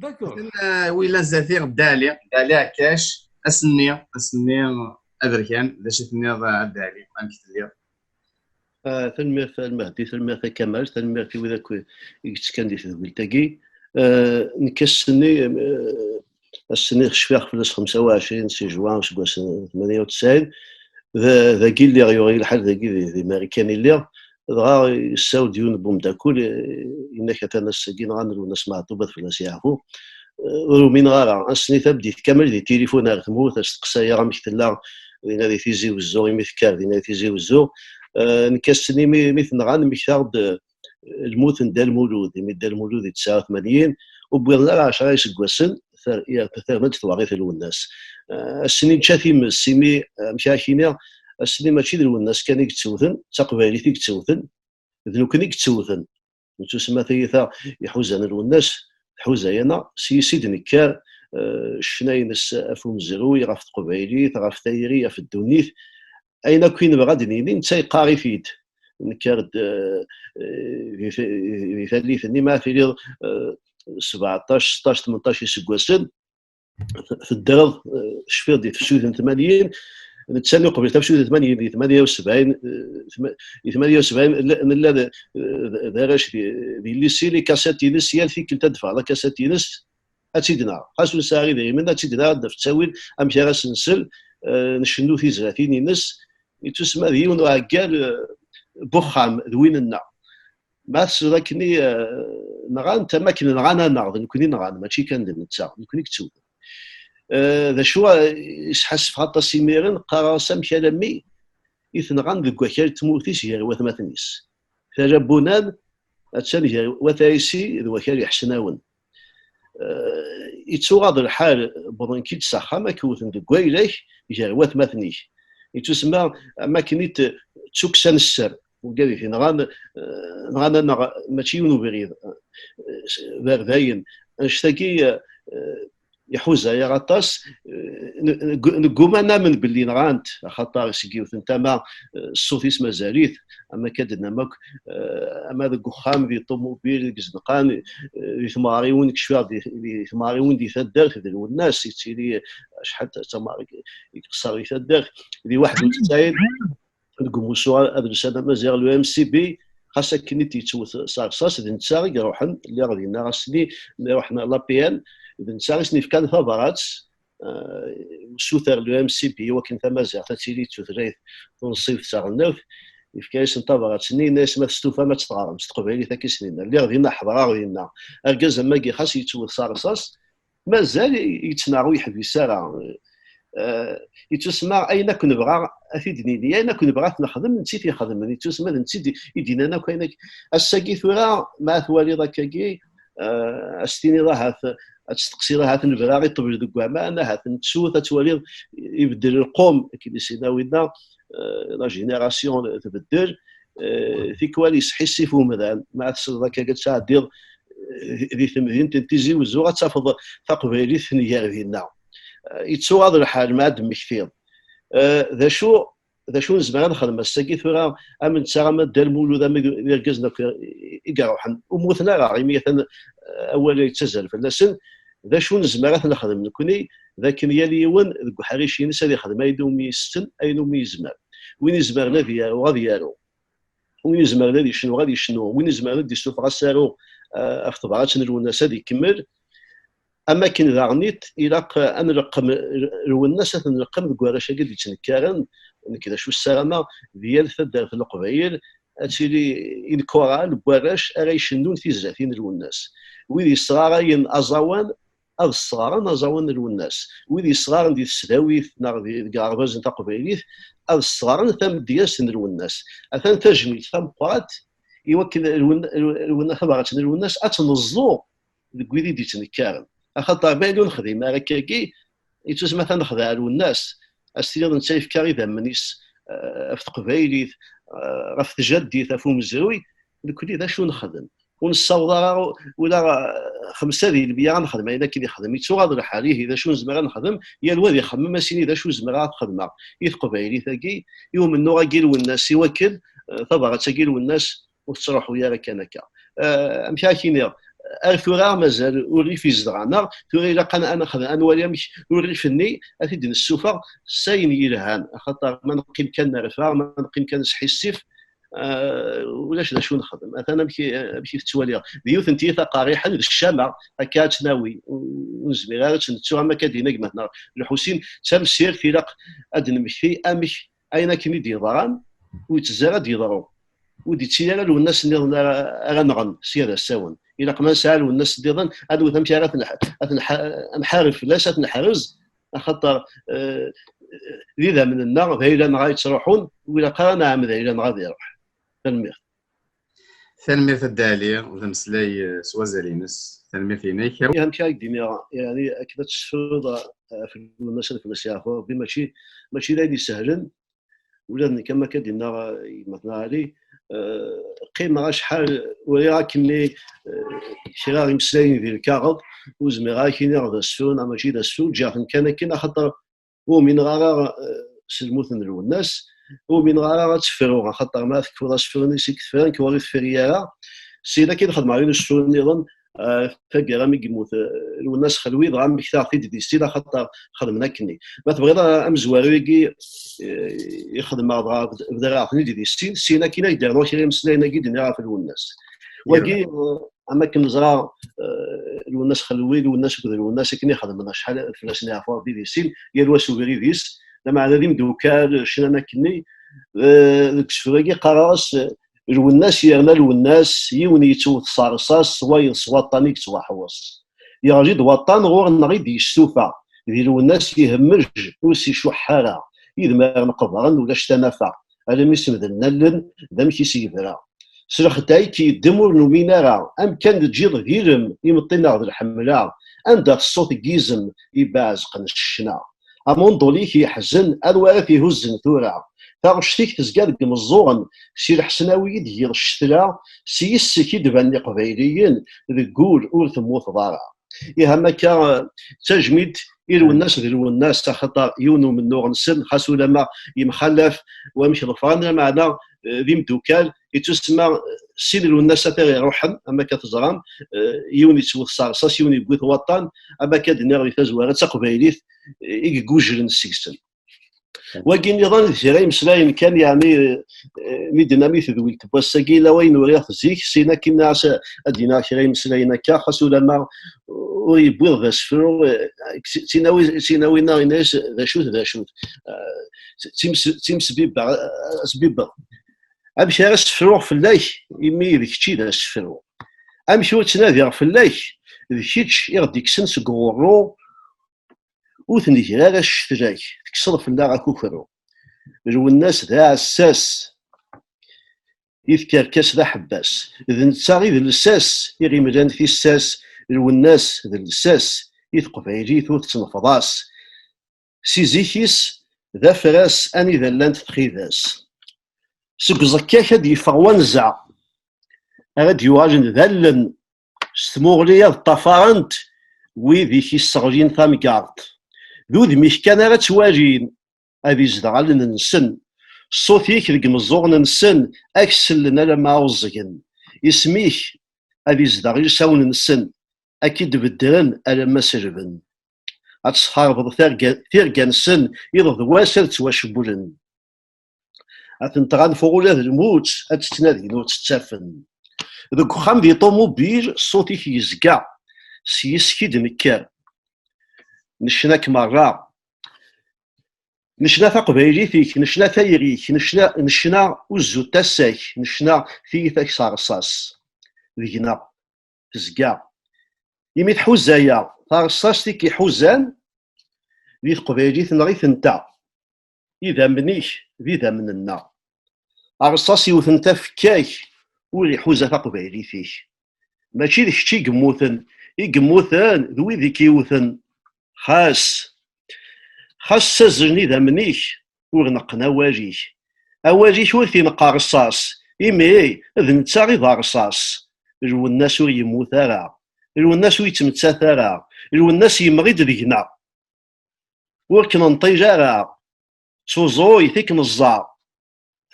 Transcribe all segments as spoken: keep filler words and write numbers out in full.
D'accord. Wila zati Dda Ɛli, Dda Ɛli Ɛekkac, ass-nni, ass-nni aberkan, d acu i tenniḍ a Dda Ɛli, amek telliḍ? Ah, tanemmirt a Lmehdi, tanemmirt a Kamal, tanemmirt i wid akk i yettekkan di tedwilt-agi. Ah, nekk ass-nni, ah, ass-nni cfiɣ fell-as xemsa u ɛecrin si juin seg wass n tmanya u tesɛin. Da-, dagi lliɣ, yuɣ-iyi lḥal dagi di, di Marikan i lliɣ. Dɣa yessawel-d yiwen n umeddakel, eh, yenna-k atan ass-agi nɣan Lwennas Meɛṭub, ad fell-as yeɛfu. Eh, ur umineɣ ara. Ass-nni tameddit kamel di tilifun ar tmurt, asteqsayeɣ amek tella dinna di Tizi Wezzu, imi tekker dinna di Tizi Wezzu. Eh, nekk ass-nni mi, mi t-nɣan, mmektaɣ-d, eh, lmut n Dda Lmulud, imi Dda Lmulud i tesɛa tmanyin, ur wwiḍen ara ɛecra iseggasen, ter-, ya-, terna-d twaɣit n Lwennas. Eh, ass-nni nečča times, imi, eh, amek ara k-iniɣ, ass-nni mačči d Lwennas kan i yettewten, d taqbaylit i yettewten, d nekkni i yettewten. Nettusemma tiyita iḥuzan Lwennas, tḥuza-yaneɣ, s yis i d-nekker, eh, ccna-ines ɣef umezruy, ɣef teqbaylit, ɣef tayri, ɣef ddunit. Ayen akk i nebɣa ad d-nini, netta yeqqar-it-id. Nekker-d, eh, eh, di t-, di tallit-nni, ma tiliḍ, eh, sbeɛṭac, seṭṭac, tmenṭac iseggasen, t-, teddreḍ, eh, cfiɣ di tefsut n tmanyin, netta-nni uqbel tafsut n tmanyin, di tmanya u sebɛin, eh, tma-, di tmanya u sebɛin, nella, nella d, d, d arrac di, di lycée, les cassettes-ines, yal tikkelt ad d-teffeɣ la cassette-ines, ad tt-id-naɣ. Xas ur nesɛi idrimen, ad tt-id-naɣ, ad d-naf ttawil, amek ara s-nsel, eh, ncennu tizlatin-ines. Yettusemma d yiwen uɛeggal, eh, n uxxam, d win-nneɣ. Ma tesliḍ akkenni, eh, nɣan-t, am akken nɣan-aneɣ, d nekkni nɣan, mačči kan d netta, d nekkni i yettewten. Eh, d acu, eh, i sḥassfeɣ aṭas imiren, qqareɣ-as amek alammi i t-nɣan deg wakal n tmurt-is gar watmaten-is. Tala n Bunad, attan gar Wat Ɛisi d wakal Iḥesnawen. Eh, yettuɣaḍ lḥal, wwḍen-k-id s axxam, ad k-wten deg waylak gar watmaten-ik. Yettusemma am akken i t-, ttukksan sser. Wigad i t-inɣan, eh, nɣan-aneɣ mačči yiwen ubrid, eh, d ardayen. Annect-agi, eh, iḥuza-yaɣ aṭas, eh, n-, n-, negguma ad namen belli nɣan-t, axaṭer seg yiwet n tama, eh, ṣṣut-is mazal-it, am akka d-tennam akk, eh, ama deg uxxam, di ṭumubil, deg izenqan, eh, di tmeɣriwin, kecfiɣ di, di tmeɣriwin di taddart d Lwennas, yettili acḥal d tamar i iqeṣṣer di taddart, di waḥed u tesɛin, deg umussu adelsani amaziɣ, le M C B, xas akken i d-yettwet s rrṣas, d netta i iruḥen, lliɣ dinna ass-nni mi ruḥen ɣer l'A P N, d netta i sen-yefkan tabrat, eh, suter le M C B, i wakken tamaziɣt ad tili d tutlayt tunṣibt taɣelnawt, yefka-yasen tabrat-nni, yenna-yasen: "Ma testufam ad tt-teɣrem s teqbaylit, akka i sen-yenna." Lliɣ dinna, ḥeḍreɣ dinna. Argaz am wagi xas yettwet s rrṣas, mazal yettnaɣ, ur yeḥbis ara. Eh, yettusemma ayen akk nebɣa ad t-id-nini, ayen akk nebɣa ad t-nexdem, d netta i t-ixedmen. Yettusemma d netta i d-, i d-yennan akk ayen akk. Ass-agi tura, ma twaliḍ akkagi, eh, ad s-tiniḍ ahat, ad testeqsiḍ ahat lebra iṭebel deg waman, ahat nettu-t, ad twaliḍ ibeddel lqum, akken i s-yenna winna, eh, la génération tbeddel, eh, tikwal yesḥissif umdan, ma tesleḍ akkagi ad tɛeddiḍ, eh, di temdint n Tizi Wezzu, ad tafeḍ taqbaylit tenger dinna. Eh, yettuɣaḍ lḥal ma ad d-mmektiḍ. Eh, d acu, d acu nezmer ad nexdem ass-agi tura, am netta, ama Dda Lmulud, ama d irgazen akk i iruḥen, ur mmuten ara, imi atan, eh, awal yettazzal fell-asen. D acu nezmer ad t-nexdem nekni, d akken yal yiwen deg uḥric-ines ad ixdem ayen umi yessen, ayen umi yezmer. Win izemren ad yaru, ad yaru. Win izemren ad yecnu, ad yecnu. Win izemren ad d-issufeɣ asaru, eh, ɣef tebrat n Lwennas, ad ikemmel. Am akken daɣen it, ilaq, eh, ad nleqqem Lwennas, ad t-nleqqem deg warrac-agi d-yettnekkaren. Nekk d acu ssarameɣ, di yal taddart n Leqbayel, ad tili une chorale n warrac ara icennun tizlatin n Lwennas. Wid yesɣarayen aẓawan, ad sɣaren aẓawan n Lwennas. Wid yesɣaren di tesdawit neɣ di, deg yiɣerbazen taqbaylit, ad sɣaren tamedyazt n Lwennas. Atan tajmilt tameqqrant i wakken Lwen-, Lwen-, tabrat n Lwennas ad tneẓlu deg wid i d-yettnekkaren. Axaṭer ma yella ur nexdim ara akkagi, yettusemma atan nexdeɛ Lwennas. Ad s-tiniḍ netta yefka idammen-is, eh, ɣef teqbaylit, eh, ɣef tjaddit, ɣef umezruy, nekkni d acu nexdem? Ur nessaweḍ ara ula, eh, xemsa di lmeyya ad nexdem ayen akken yexdem. Yettuɣaḍ lḥal, ihi d acu nezmer ad nexdem? Yal wa ad ixemmem, ad s-yini d acu zemreɣ ad xedmeɣ i teqbaylit-agi, i umennuɣ-agi Lwennas, i wakken, eh, tabrat-agi Lwennas ur tettruḥu ara kan akka. Eh, amek ara k-iniɣ, Ar tura mazal urrif izdeɣ-aneɣ, tura ilaq ad, ad nexdem, ad nwali amek urrif-nni ad t-id-nessufeɣ s ayen yelhan, axaṭer ma neqqim kan nerfa, ma neqqim kan nesḥissif, eh, ulac d acu nexdem. Atan amek i, amek i tettwaliḍ. D yiwet n tiyita qerriḥen, d ccama, akka ad tt-nawi. Ur nezmir ara ad tt-nettu, am akka d-yenna gma-tneɣ Lḥusin, d tamsirt ilaq ad d-nemmekti amek ayen akken i d-yeḍran ur yettezzi ara ad d-yeḍru. Ur d-yettili ara Lwennas nniḍen ara, ara nɣen sya d asawen. Ilaq ma nesɛa Lwennas nniḍen, ad nwet amek ara t-nḥ-, ad t-nḥ-, ad nḥareb fell-as, ad t-neḥrez, axaṭer, eh, d idammen-nneɣ, d ayla-nneɣ ay yettruḥun, ur ilaq ara ad nɛemmed ayla-nneɣ ad iruḥ. Tanemmirt. Tanemmirt a Dda Ɛli, d ameslay, eh, s wazal-ines. Tanemmirt-inek. Amek ara k-d-iniɣ, yeɛni, akken ad tesfeḍ, eh, ɣef Lwennas ad fell-as yeɛfu Rebbi, mačči, mačči d ayen isehlen. Ula d nekk, am akka d-yenna, eh, gma-tneɣ Ɛli, eh, qqimeɣ acḥal, uriɣ akkenni, eh, kra imeslayen di lkaɣeḍ, ur zmireɣ ara ad k-iniɣ d asefru neɣ mačči d asefru, ǧǧiɣ-ten kan akken, axaṭer ur umineɣ ara, eh, s lmut n Lwennas, ur umineɣ ara ad tefru, axaṭer ma tekfuḍ asefru-nni seg tefra, nekk ur i tefri ara. Syin akin xedmeɣ yiwen usefru nniḍen, eh, taggara mi yemmut, eh, Lwennas Xelwi, dɣa mmektaɣ-t-id di sin, axaṭer xedmen akkenni. Ma tebɣiḍ, eh, amezwaru-agi, eh, i xedmeɣ dɣa bed-, bedreɣ-ten-id di sin, syin akin ad k-d-rnuɣ kra imeslayen-agi d-nniɣ ɣef Lwennas. Wagi, eh, am akken neẓra, eh, Lwennas Xelwi, Lwennas akked Lwennas akken i xedmen acḥal fell-asen yeɛfu Rebbi di sin, yal wa s ubrid-is, lameɛna d imdukal, cnan akkenni, eh, deg usefru-agi qqareɣ-as, eh, Lwennas yerna Lwennas, yiwen yettwet s rrṣas, wayeḍ s waṭṭan i yettwaḥweṣ. Yeɣli-d waṭṭan ɣur-neɣ i d-yestufa, di Lwennas yehmej, ur s-icuḥḥ ara, idmaren qebren ulac tanafa, alammi semden allen, d amek i s-yebra. S lexdayk yeddem ur numin ara, amkan teǧǧiḍ d ilem, imeṭṭi-nneɣ d lḥemla, anda teṣṣut n yizem, ibeɛzeqen s ccna. Amundul-ik yeḥzen, anwa ara t-ihuzzen tura? Taɣect-ik tezga deg imeẓẓuɣen, si Lḥesnawi i d-yiḍ ccetla, s yis-k i d-banen Iqbayliyen, deg wul ur temmuteḍ ara. Ihi am akka, eh, d tajmilt i Lwennas d Lwennas, axaṭer yiwen umennuɣ-nsen, xas ulamma yemxalaf wamek ḍefren, lameɛna, eh, d imdukal, ittusemma, eh, sin Lwennas ata iruḥen, am akka teẓram, eh, yiwen yettwet s rrṣas, yiwen yewwi-t waṭṭan, am akka d-nniɣ di tazwara, d taqbaylit, eh, i yeggujlen seg-sen. Wagi nniḍen d kra imeslayen kan, yeɛni, eh, mi d-nenna mi tedwilt n wass-agi, yella wayen uriɣ-t zik, sin akin as-, ad d-iniɣ kra imeslayen akka, xas ulamma ur yewwiḍ d asefru, eh, d tinawi-, tinawi-nneɣ yenna-yas d acu-t, d acu-t. Eh, d times-, d timesbibba, eh, asbibbeɣ. Amek ara sefruɣ fell-ak, imi d kečč i d asefru? Amek ur ttnadiɣ fell-ak, d kečč i ɣ-d-ikksen seg uɣurru, ur tengir ara ccetla-k, tekkseḍ fell-aɣ akukru. Lwennas d aɛessas i tkerkas d aḥebbas, d netta i d lsas i ɣ-imlan tissas. Lwennas d lsas i teqbaylit ur tettnefḍas, si zik-is d afras anida llant txidas. Seg uẓekka-k ad d-yeffeɣ wanza, ara d-yuɣalen d allen, s tmuɣli ad ṭṭafarent wid i k-isseɣlin tamgerḍt. D udem-ik kan ara ttwalin, ad izdeɣ allen-nsen. Ṣṣut-ik deg imeẓẓuɣen-nsen, ad k-sellen alamma ɛuẓẓgen. Isem-ik ad izdeɣ ilsawen-nsen, ad k-id-beddren alamma selben. Ad tesxerbeḍ tirga-, tirga-nsen, iḍ d wass ad ttwacewwlen. Ad ten-tɣanfeɣ ula d lmut, ad tt-ttnadin ur tt-ttafen. Deg uxxam di ṭumubil, ṣṣut-ik yezga, s yis-k i d-nekker. Necna-k merra. Necna taqbaylit-ik, necna tayri-k, necna, necna uzzu n tasa-k, necna tiyita-k s rrṣas. Deg-neɣ tezga. Imi tḥuza-yaɣ, tareṣṣaṣt i k-iḥuzan di teqbaylit-nneɣ i tenta. Idammen-ik d idammen-nneɣ. Areṣṣaṣ iwten tafekka-k, ur iḥuza taqbaylit-ik. Mačči d kečč i yemmuten, i yemmuten d wid i k-iwten. Xas, xas ssazlen idammen-ik, ur neqqen awal-ik. Awal-ik ur t-ineqq rrṣaṣ, imi d netta i d arṣaṣ. Lwennas ur yemmut ara. Lwennas ur yettmettat ara. Lwennas yemɣi-d deg-neɣ. Ur k-nenṭil ara. D tuẓuyt i k-neẓẓa.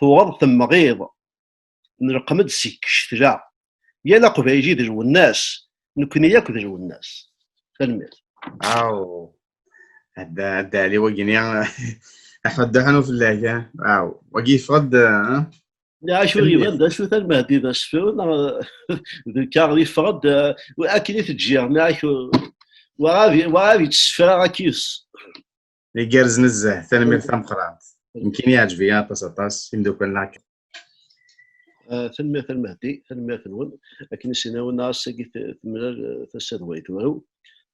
Tuɣeḍ temɣiḍ. Nelqem-d seg ccetla. Yal aqbayli d Lwennas, Nekkni akk d Lwennas. Tanemmirt. Aw, a Dda Ɛli, wagi-nni aḥuddu ḥnu fell-ak. Aw, wagi yeffeɣ-d. Nniɣ-ak ur iban d acu-t Lmehdi d asefru neɣ d lkaɣeḍ, yeffeɣ-d akken i t-ǧǧiɣ. Nniɣ-ak ur ad yettessefra akkis. Igerrez nezzeh, tanemmirt tameqqrant. Nekkini yeɛǧeb-iyi aṭas aṭas, imeddukal-nneɣ. Tanemmirt a Lmehdi, tanemmirt-nwen. Akken i s-yenna Lwennas, ass-agi temlal tasa d way turew.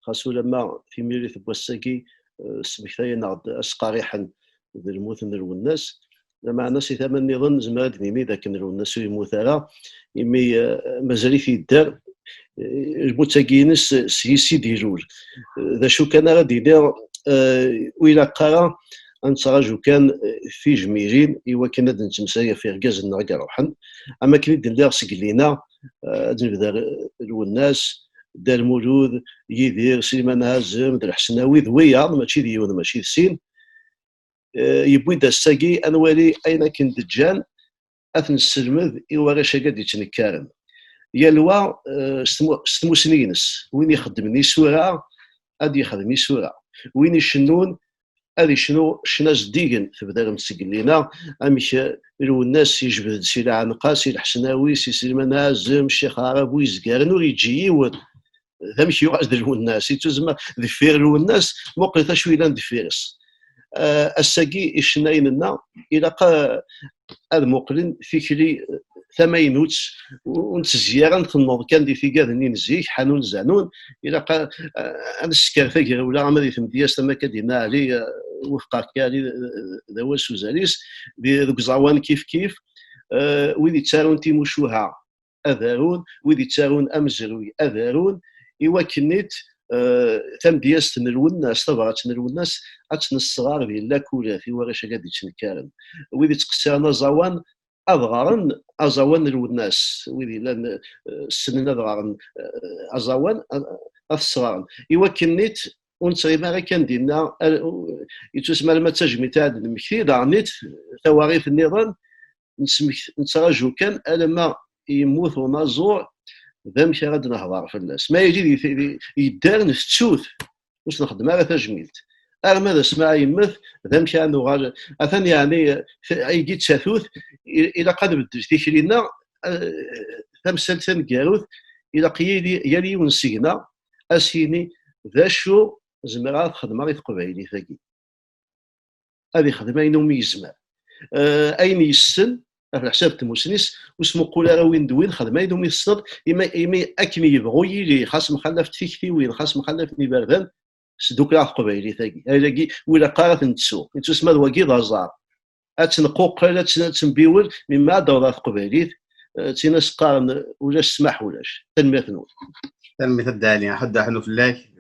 Xas ulamma timirit n wass-agi smektayen-aɣ-d asqariḥen d lmut n Lwennas, lameɛna si tama nniḍen nezmer ad d-nini d akken Lwennas ur yemmut ara, imi mazal-it yedder. Lmut-agi-ines s yis i d-ilul. D acu kan ara d-iniɣ, ur ilaq ara ad nettraǧu kan tijmilin i wakken ad nettemsal ɣef yergazen-nneɣ i iruḥen. Am akken i d-nniɣ seg llina, ad nebder Lwennas, Dda Lmulud, Yidir, Sliman Ɛazem, d Lḥesnawi, d wiyaḍ, mačči d yiwen, mačči d sin. Yewwi-d ass-agi ad nwali ayen akken d-ǧǧan, ad t-nesselmed i warrac-agi ad d-ittnekkaren. Yal wa s tmussni-ines. Win ixeddmen isura, ad yexdem isura. Win icennun, ad icnu ccna zeddigen. Tebdarem-d seg llina, amek Lwennas yejbed-d si Lɛenqa, si Lḥesnawi, si Sliman Ɛazem, Ccix Aɛrabu, izgaren, ur yeǧǧi yiwen. D amek yuɣal d Lwennas, yettuzma deffir Lwennas, muqlet acu yellan deffir-s. Ass-agi icennayen-nneɣ ilaq ad muqlen tikli tamaynut, ur nettezzi ara ntenneḍ kan di tigad-nni n zik, ḥanun zanun. Ilaq ad nesker tagrawla ama di tmedyazt, ama akka d-yenna Ɛli, wufqeɣ-k Ɛli, d awal s uzal-is, deg uẓawan kif kif, wid yettarun timucuha ad arun, wid yettarun amezruy ad arun, i wakken-it tamedyazt n Lwennas, tabrat n Lwennas, ad tt-nesɣer di llakulat i warrac-agi ad d-ittnekkaren. Wid yettqessiren aẓawan ad ɣren aẓawan n Lwennas, wid yellan ssnen ad ɣren aẓawan ad t-sɣren. I wakken-it ur nettɣimi ara kan dinna, yettusma alamma d tajmilt ara d-nemmekti, daɣen-it tawaɣit nniḍen, nettraǧu kan alamma yemmut unaẓur d amek ara d-nehḍer fell-as. Ma yili yedder, ntettu-t, ur s-nxeddem ara tajmilt. Arma d asmi ara yemmet, d amek ara nuɣal? Atan yeɛni ayagi d tatut, ilaq ad nbeddel tikli-nneɣ, tamsalt taneggarut, ilaq yal yiwen seg-neɣ ad s-yini d acu zemreɣ ad xedmeɣ i teqbaylit-agi. Ad ixdem ayen umi yezmer. Ayen yessen, ɣef leḥsab n tmussni-s, ur smuqul ara win d win, xdem ayen umi tessneḍ, imi akken yebɣu yili, xas mxallafent tiktiwin, xas mxallafen iberdan, sdukleɣ teqbaylit-agi. Ayagi ur ilaq ara ad t-nettu. Yettusma d wagi d aẓar. Ad tt-nquqel, ad tt-, ad tt-nbiwel, mi ma ad d-taweḍ ɣer teqbaylit, d tin as-qqaren ulac ssmaḥ ulac. Tanemmirt-nwen. Tanemmirt a Dda Ɛli, aḥuddu ḥnu fell-ak.